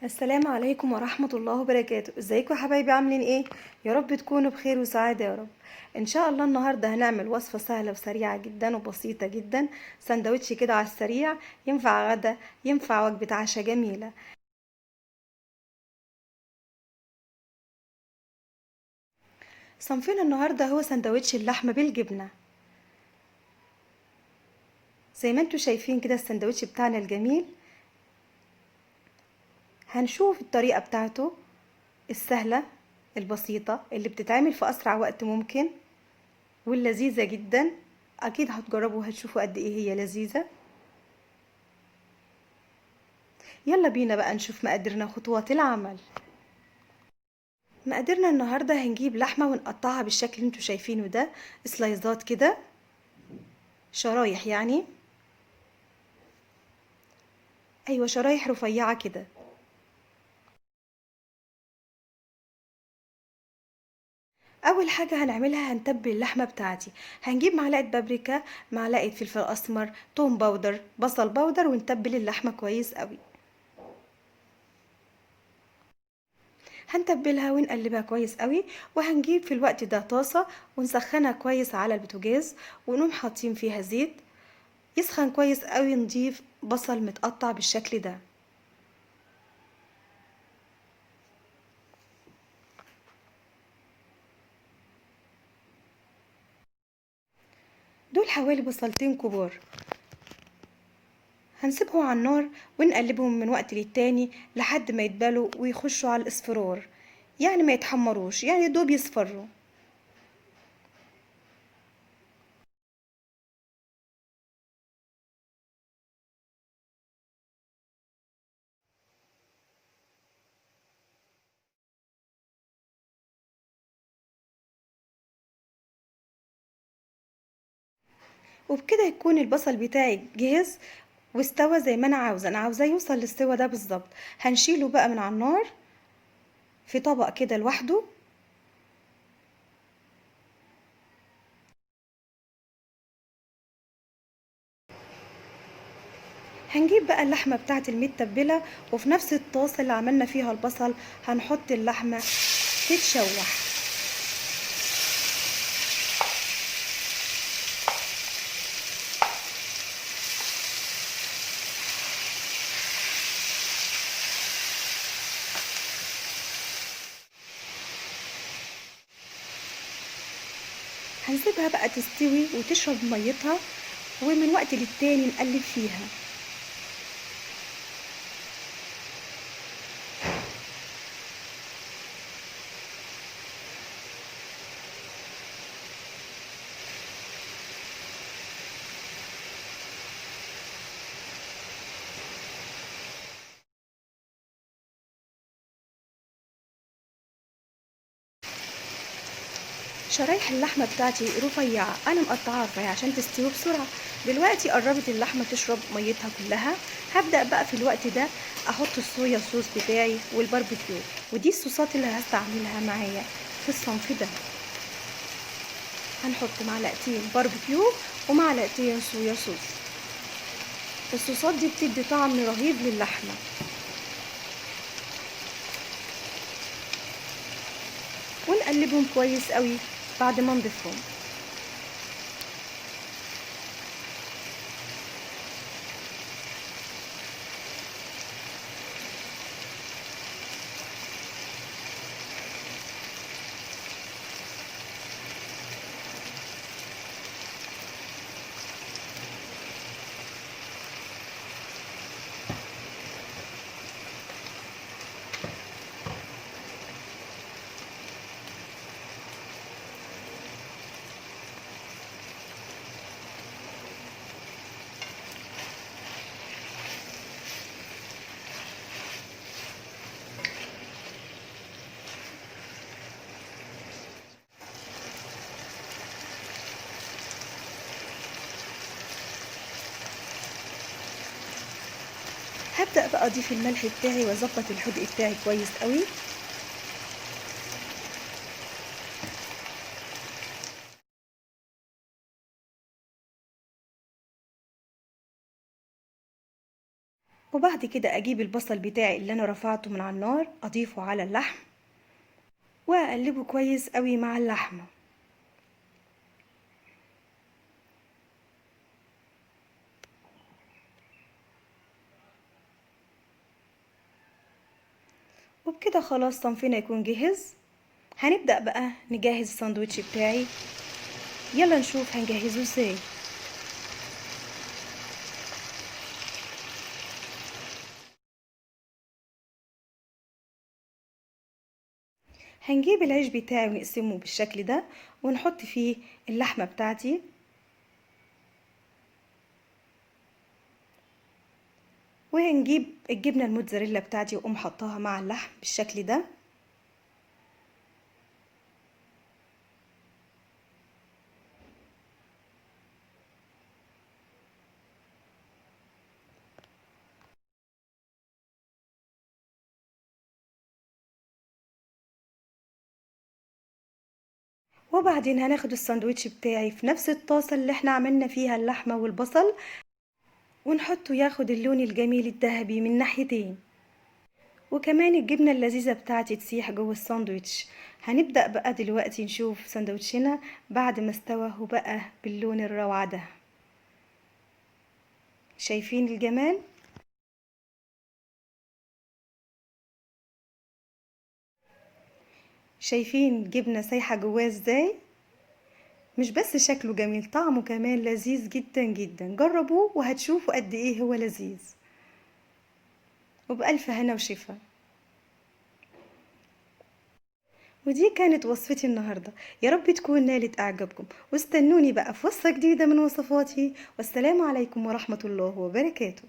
السلام عليكم ورحمة الله وبركاته. ازيكم يا حبايبي، عاملين ايه؟ يا رب تكونوا بخير وسعادة يا رب. ان شاء الله النهاردة هنعمل وصفة سهلة وسريعة جدا وبسيطة جدا، سندوتش كده على السريع، ينفع غدا ينفع وجبة عشاء جميلة. صنفنا النهاردة هو سندوتش اللحمة بالجبنة. زي ما انتوا شايفين كده السندوتش بتاعنا الجميل، هنشوف الطريقة بتاعته السهلة البسيطة اللي بتتعمل في أسرع وقت ممكن واللذيذة جدا. أكيد هتجربوا وهتشوفوا قد إيه هي لذيذة. يلا بينا بقى نشوف مقاديرنا وخطوات العمل. مقاديرنا النهاردة هنجيب لحمة ونقطعها بالشكل اللي انتوا شايفينه ده، سلايزات كده، شرايح يعني، أيوة شرايح رفيعة كده. أول حاجة هنعملها هنتبل اللحمة بتاعتي. هنجيب معلقة بابريكا، معلقة فلفل أسمر، توم powder، بصل powder، ونتبل اللحمة كويس قوي. هنتبلها ونقلبها كويس قوي. وهنجيب في الوقت ده طاسة ونسخنها كويس على البوتاجاز، ونقوم حاطين فيها زيت يسخن كويس قوي. نضيف بصل متقطع بالشكل ده، دول حوالي بصلتين كبار. هنسيبهم على النار ونقلبهم من وقت للتاني لحد ما يتبلوا ويخشوا على الاصفرار، يعني ما يتحمروش، يعني دوب يصفروا. وبكده يكون البصل بتاعي جهز واستوى زي ما انا عاوزه. انا عاوزاه يوصل للسوا ده بالظبط. هنشيله بقى من على النار في طبق كده لوحده. هنجيب بقى اللحمة بتاعت المتبله، وفي نفس الطاسه اللي عملنا فيها البصل هنحط اللحمة تتشوح. هنسيبها بقى تستوي وتشرب ميتها، ومن وقت للتاني نقلب فيها. شرايح اللحمة بتاعتي رفيعة، أنا مقطعاها رفيعة عشان تستوي بسرعة. دلوقتي قربت اللحمة تشرب ميتها كلها. هبدأ بقى في الوقت ده أحط الصويا صوص بتاعي والباربيكيو، ودي الصوصات اللي هستعملها معايا في الصنف ده. هنحط معلقتين باربيكيو ومعلقتين صويا صوص. الصوصات دي بتدي طعم رهيب للحمة. ونقلبهم كويس قوي بعد ما نضيفهم. هبدأ بقى أضيف الملح بتاعي وأظبط الحدق بتاعي كويس قوي. وبعد كده اجيب البصل بتاعي اللي انا رفعته من على النار اضيفه على اللحم واقلبه كويس قوي مع اللحمة. وبكده خلاص صنفنا يكون جهز. هنبدأ بقى نجهز الساندوتش بتاعي. يلا نشوف هنجهزه ازاي. هنجيب العيش بتاعي ونقسمه بالشكل ده ونحط فيه اللحمة بتاعتي، وهنجيب الجبنة الموتزاريلا بتاعتي واقوم حطاها مع اللحم بالشكل ده. وبعدين هناخد الساندوتش بتاعي في نفس الطاسة اللي احنا عملنا فيها اللحمة والبصل ونحطه ياخد اللون الجميل الذهبي من ناحيتين، وكمان الجبنة اللذيذة بتاعتي تسيح جوه الساندوتش. هنبدأ بقى دلوقتي نشوف ساندوتشنا بعد ما استوى وبقى باللون الروعة ده. شايفين الجمال؟ شايفين جبنة سايحة جواه ازاي؟ مش بس شكله جميل، طعمه كمان لذيذ جدا جدا. جربوه وهتشوفوا قد ايه هو لذيذ. وبألف هنا وشفا. ودي كانت وصفتي النهاردة، يا رب تكون نالت أعجابكم، واستنوني بقى في وصفة جديدة من وصفاتي. والسلام عليكم ورحمة الله وبركاته.